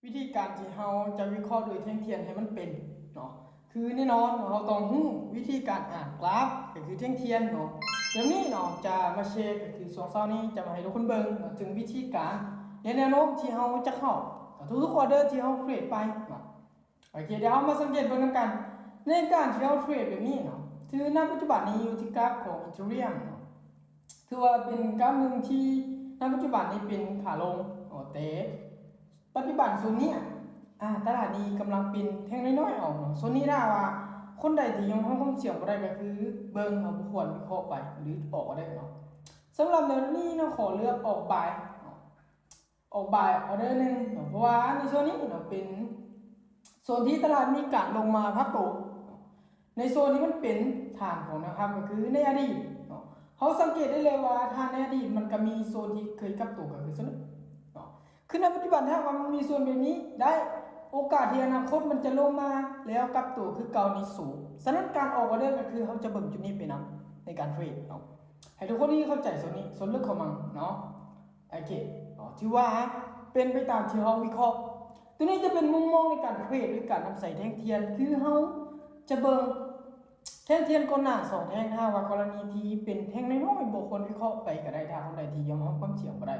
ວິທີການທີ່ເຮົາຈະວິເຄາະໂດຍແທ່ງທຽນໃຫ້ມັນເປັນເນາະ ຄືແນ່ນອນເຮົາຕ້ອງຮູ້ວິທີການອ່ານກຣາຟ ກໍຄືແທ່ງທຽນເນາະ. ດຽວນີ້ເນາະ ຈະມາແຊກໍຄືຊ່ວງເຊົ້ານີ້ຈະມາໃຫ້ທຸກຄົນເບິ່ງເນາະ ເຖິງວິທີການ ແລະ ແນວໂນ້ມທີ່ເຮົາຈະເຂົ້າ ທຸກໆອອເດີທີ່ເຮົາເທຣດໄປເນາະ. ໂອເຄ ດຽວເຮົາມາສັງເກດເບິ່ງນຳກັນ ໃນການທີ່ເຮົາເທຣດແບບນີ້ເນາະ ຄືໃນປັດຈຸບັນນີ້ຢູ່ທີ່ກຣາຟຂອງ Ethereum ເນາະ ຖືວ່າເປັນການໜຶ່ງທີ່ໃນປັດຈຸບັນນີ້ເປັນຂາລົງເນາະ ແຕ່ປັດຈຸບັນໂຊນນີ້ ອາ ຕະຫຼາດນີ້ກຳລັງເປັນແທ່ງນ້ອຍໆອອກເນາະ. ໂຊນນີ້ຖ້າວ່າຄົນໃດທີ່ຍອມຮັບຄວາມສ່ຽງບໍ່ໄດ້ ກໍຄືເບິ່ງເນາະ ບໍ່ຄວນວິເຄາະໄປ ຫຼືອອກກໍໄດ້ເນາະ. ສຳລັບແນວນີ້ເນາະ ຂໍເລືອກອອກບາຍເນາະ ອອກບາຍອອເດີໜຶ່ງເນາະ ເພາະວ່າໃນໂຊນນີ້ເນາະ ເປັນໂຊນທີ່ຕະຫຼາດມີການລົງມາພັກໂຕ ໃນໂຊນທີ່ມັນເປັນຖານຂອງແນວຮັບ ກໍຄືໃນອະດີດເນາະ. ເຮົາສັງເກດໄດ້ເລີຍວ່າ ຖ້າໃນອະດີດມັນກໍມີໂຊນທີ່ເຄີຍກັບໂຕ ກໍຄືໂຊນນີ້ເນາະ. ຄືໃນປັດຈຸບັນ ຖ້າວ່າມັນມີໂຊນແບບນີ້ໄດ້ ໂອກາດທີ່ອະນາຄົດມັນຈະລົງມາແລ້ວກັບໂຕຄືເກົ່ານີ້ສູງ. ສະນັ້ນການອອກອອເດີກໍຄືເຮົາຈະເບິ່ງຈຸດນີ້ໄປນຳໃນການເທຣດເນາະ. ໃຫ້ທຸກຄົນທີ່ເຂົ້າໃຈໂຊນນີ້ ໂຊນເລິກຂອງມັນເນາະ. ໂອເຄ ຖືວ່າເປັນໄປຕາມທີ່ເຮົາວິເຄາະ. ໂຕນີ້ຈະເປັນມຸມມອງໃນການເທຣດ ຫຼື ການນຳໃຊ້ແທ່ງທຽນ ຄືເຮົາຈະເບິ່ງແທ່ງທຽນກ່ອນໜ້າສອງແທ່ງ. ຖ້າວ່າກໍລະນີທີ່ເປັນແທ່ງນ້ອຍໆ ບໍ່ຄວນວິເຄາະໄປກໍໄດ້ ຖ້າຄົນໃດທີ່ຍອມຮັບຄວາມສ່ຽງບໍ່ໄດ້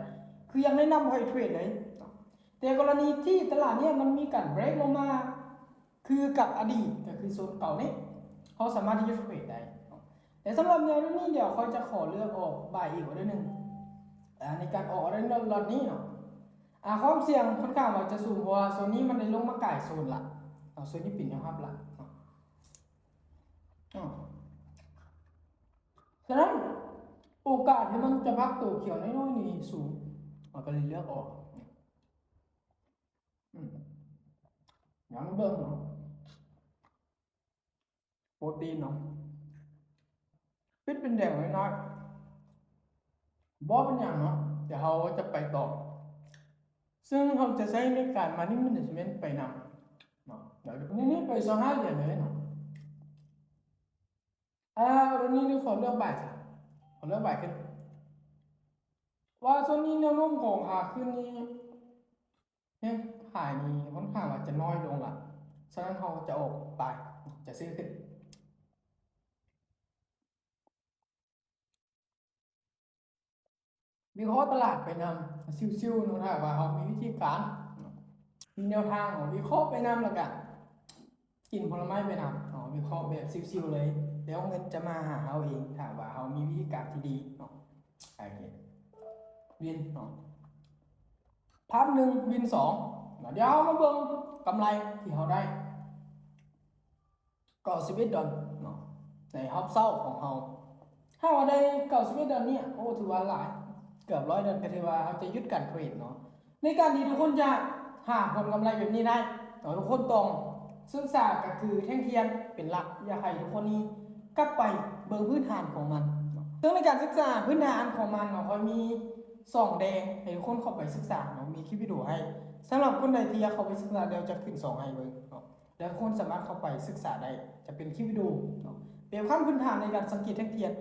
ຄືຢາກແນະນຳໃຫ້ເທຣດເລີຍ. ແຕ່ກໍລະນີທີ່ຕະຫຼາດເນີ້ຍມັນມີການເບຣກລົງມາ ຄືກັບອະດີດ ກໍຄືໂຊນເກົ່ານີ້ ເຮົາສາມາດທີ່ຈະເທຣດໄດ້ເນາະ. ແຕ່ສຳລັບແນວນີ້ ດຽວຂ້ອຍຈະຂໍເລືອກອອກບາຍອີກອອເດີໜຶ່ງ ອາ ໃນການອອກອອເດີລັອດນີ້ເນາະ. ອາ ຄວາມສ່ຽງຂ້ອນຂ້າງວ່າຈະສູງ ເພາະວ່າໂຊນນີ້ມັນໄດ້ລົງມາກາຍໂຊນລະເນາະ ໂຊນນີ້ເປັນແນວຮັບລະເນາະ. ອາ ສະນັ້ນໂອກາດທີ່ມັນຈະພັກໂຕຂຽວນ້ອຍໆນີ້ສູງ ເຮົາກໍເລີຍເລືອກອອກ. ອືມ ຫຍັງເບິ່ງເນາະ ໂປຣຕີນເນາະ ປິດເປັນແດງນ້ອຍໆ ບໍ່ເປັນຫຍັງເນາະ. ດຽວເຮົາຈະໄປຕໍ່ ຊຶ່ງເຮົາຈະໃຊ້ໃນການ Money Management ໄປນຳເນາະ. ດຽວນີ້ໄປຊາວຫ້າຫຼຽນເລີຍເນາະ. ອາ ດຽວນີ້ຂໍເລືອກບາຍຊະ ຂໍເລືອກບາຍຂຶ້ນ ວ່າຊ່ວງນີ້ແນວໂນ້ມຂອງຂາຂຶ້ນນີ້ ແຮງຂາຍນີ້ຂ້ອນຂ້າງວ່າຈະນ້ອຍລົງລະ. ສະນັ້ນເຮົາຈະອອກບາຍ ຈະຊື້ຂຶ້ນ ວິເຄາະຕະຫຼາດໄປນຳ ຊິວໆເນາະ. ຖ້າວ່າເຮົາມີວິທີການເນາະ ມີແນວທາງເນາະ ວິເຄາະໄປນຳ ແລ້ວກະກິນຜົນລະໄມ້ໄປນຳເນາະ. ວິເຄາະແບບຊິວໆເລີຍ ແລ້ວເງິນຈະມາຫາເຮົາເອງ ຖ້າວ່າເຮົາມີວິທີການທີ່ດີເນາະ. ໂອເຄ ວິນເນາະ ພັນໜຶ່ງ ວິນສອງເນາະ. ດຽວເຮົາມາເບິ່ງກຳໄລທີ່ເຮົາໄດ້ ເກົ້າສິບເອັດດອນເນາະ ໃນຮອບເຊົ້າຂອງເຮົາ. ຖ້າວ່າໄດ້ເກົ້າສິບເອັດດອນນີ້ ໂອ້ ຖືວ່າຫຼາຍ ເກືອບຮ້ອຍດອນ ກໍຖືວ່າເຮົາຈະຢຸດການເທຣດເນາະ. ໃນການທີ່ທຸກຄົນຈະຫາຜົນກຳໄລແບບນີ້ໄດ້ເນາະ ທຸກຄົນຕ້ອງສຶກສາ ກໍຄືແທ່ງທຽນເປັນຫຼັກ. ຢາກໃຫ້ທຸກຄົນນີ້ກັບໄປເບິ່ງພື້ນຖານຂອງມັນເນາະ. ເຊິ່ງໃນການສຶກສາພື້ນຖານຂອງມັນເນາະ ຂ້ອຍມີສອງແດງໃຫ້ທຸກຄົນເຂົ້າໄປສຶກສາເນາະ ມີຄລິບວິດີໂອໃຫ້. ສຳລັບຄົນໃດທີ່ຢາກເຂົ້າໄປສຶກສາ ດຽວຈະຂຶ້ນສອງໃຫ້ເບິ່ງເນາະ ແລ້ວທຸກຄົນສາມາດເຂົ້າໄປສຶກສາໄດ້ ຈະເປັນຄລິບວິດີໂອເນາະ ແບບຂັ້ນພື້ນຖານໃນການສັງເກດແທ່ງທຽນ.